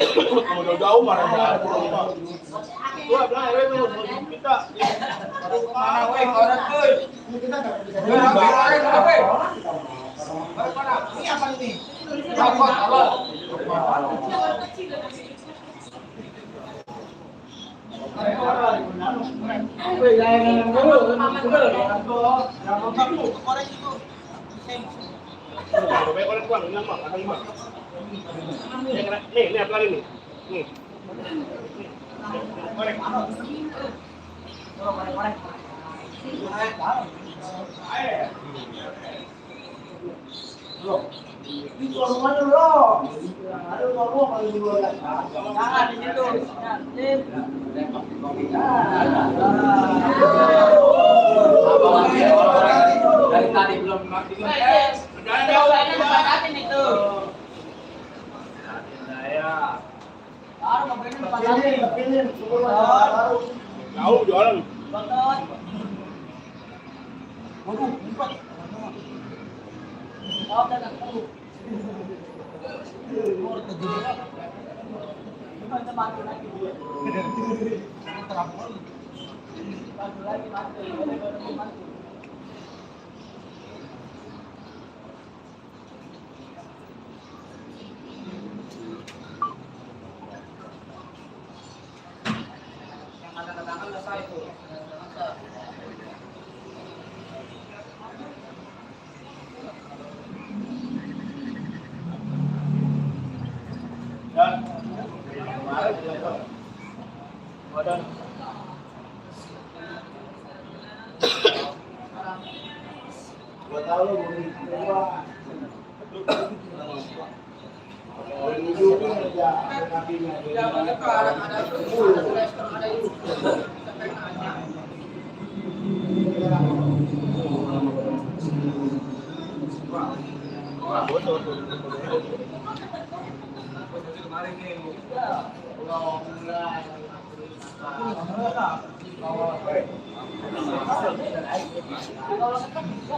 Mau jauh-jauh marah. Gua bilang itu kita. Mana weh orang tuh. Ini apa ini? Copot Allah. Nih, apa lagi nih? Nih. Ini rumah dulu. Ada rumah kalau di luar. Jangan di situ. Dari tadi belum mati. Tahu jualan. Gua tahu lu beli dua.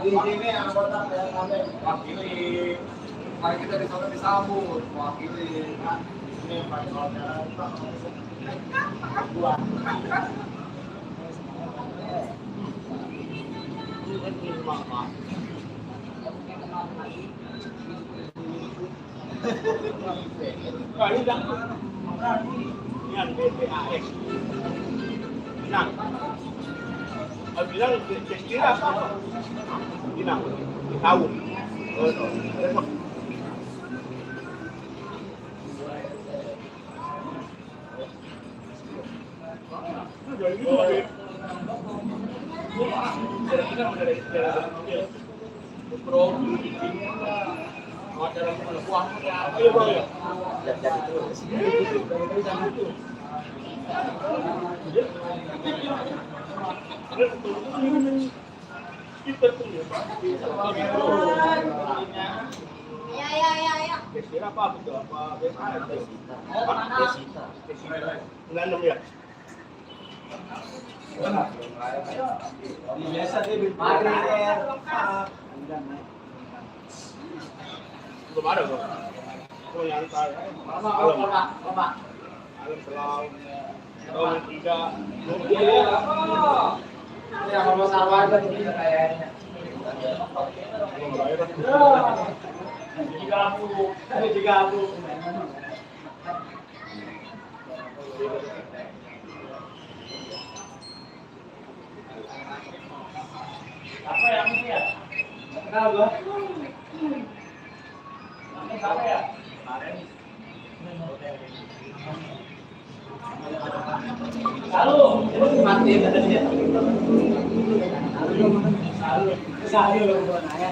Di sini anggota kami wakili. Mari kita disambut wakili. Ini Pak Saudara Pak. Ini dah. Ini BPAS. Bilang. Bilang kira apa? Bilang. Tahu. Ya. Kira apa betul apa Desita. Nanam ya. Biasa dia Belum ada bro. Oh nyantai. Alam selalu. Oh tidak. ya kalau sarwana ini kayaknya. Jika aku. Apa yang ini ya? Kenal gua. Ini siapa ya? Halo, mati katanya. Halo, saya lo nanya.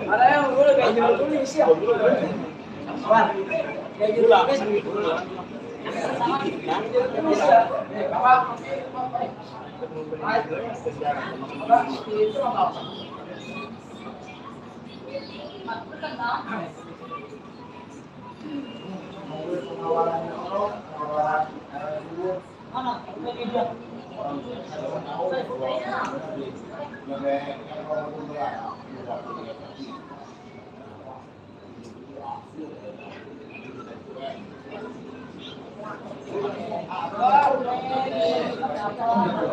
Ada yang gue kayak jual tulis ya. Kawan, kayak jual tulis. Bisa. Bapak. Bapak itu apa? Penawaran mana?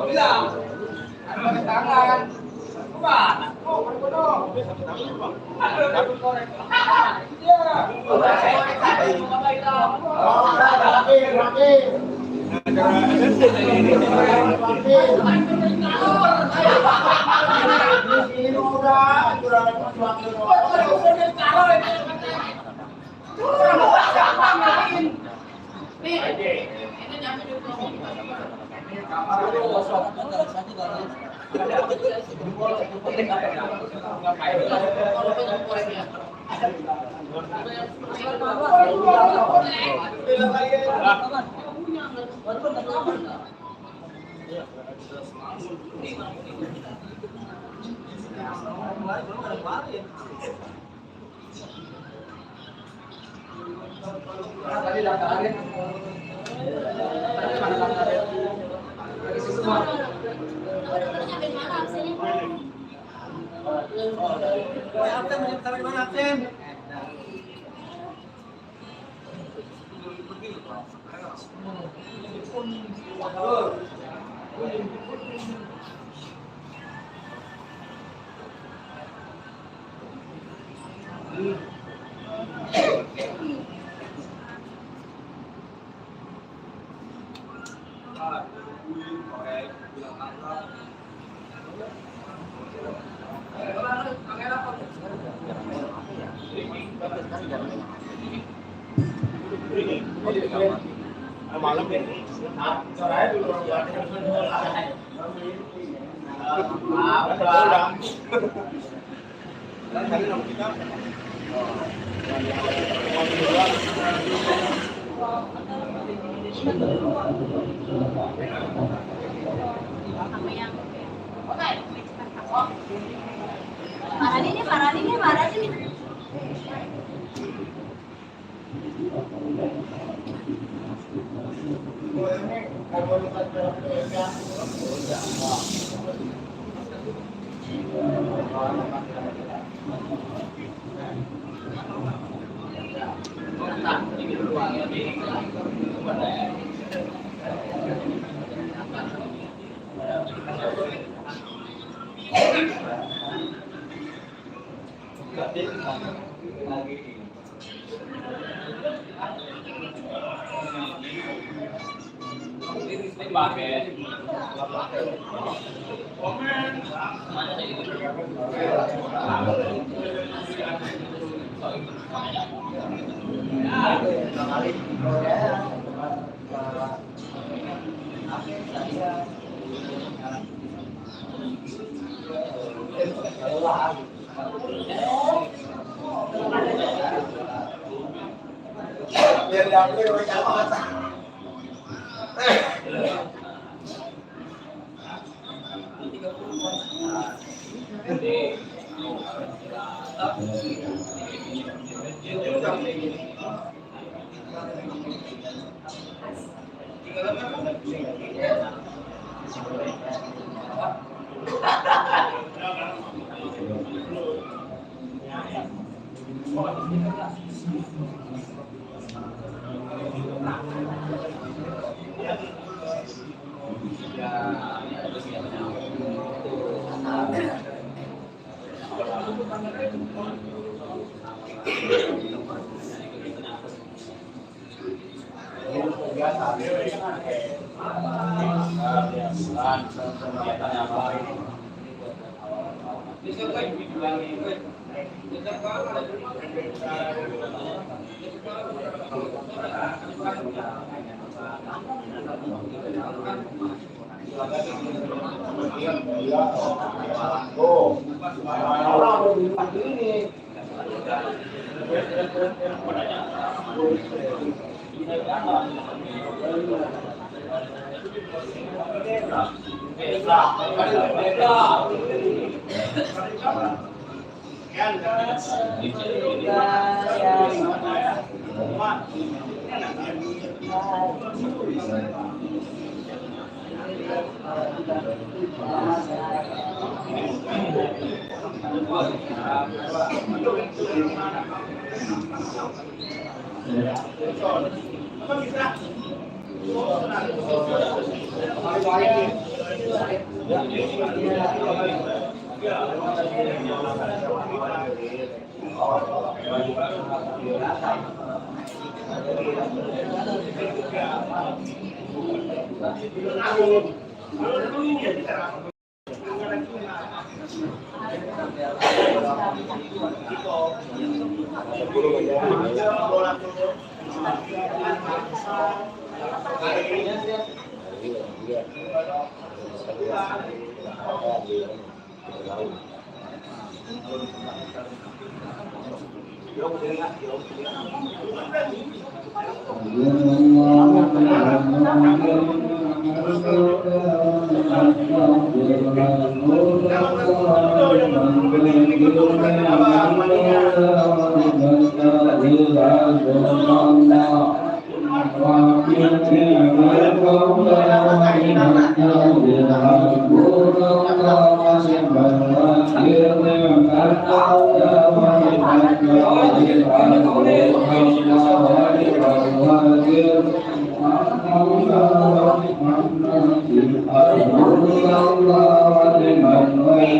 Bilang, ada tangan. Mana? Malam ini. Caranya dulu marah ini.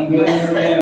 Allah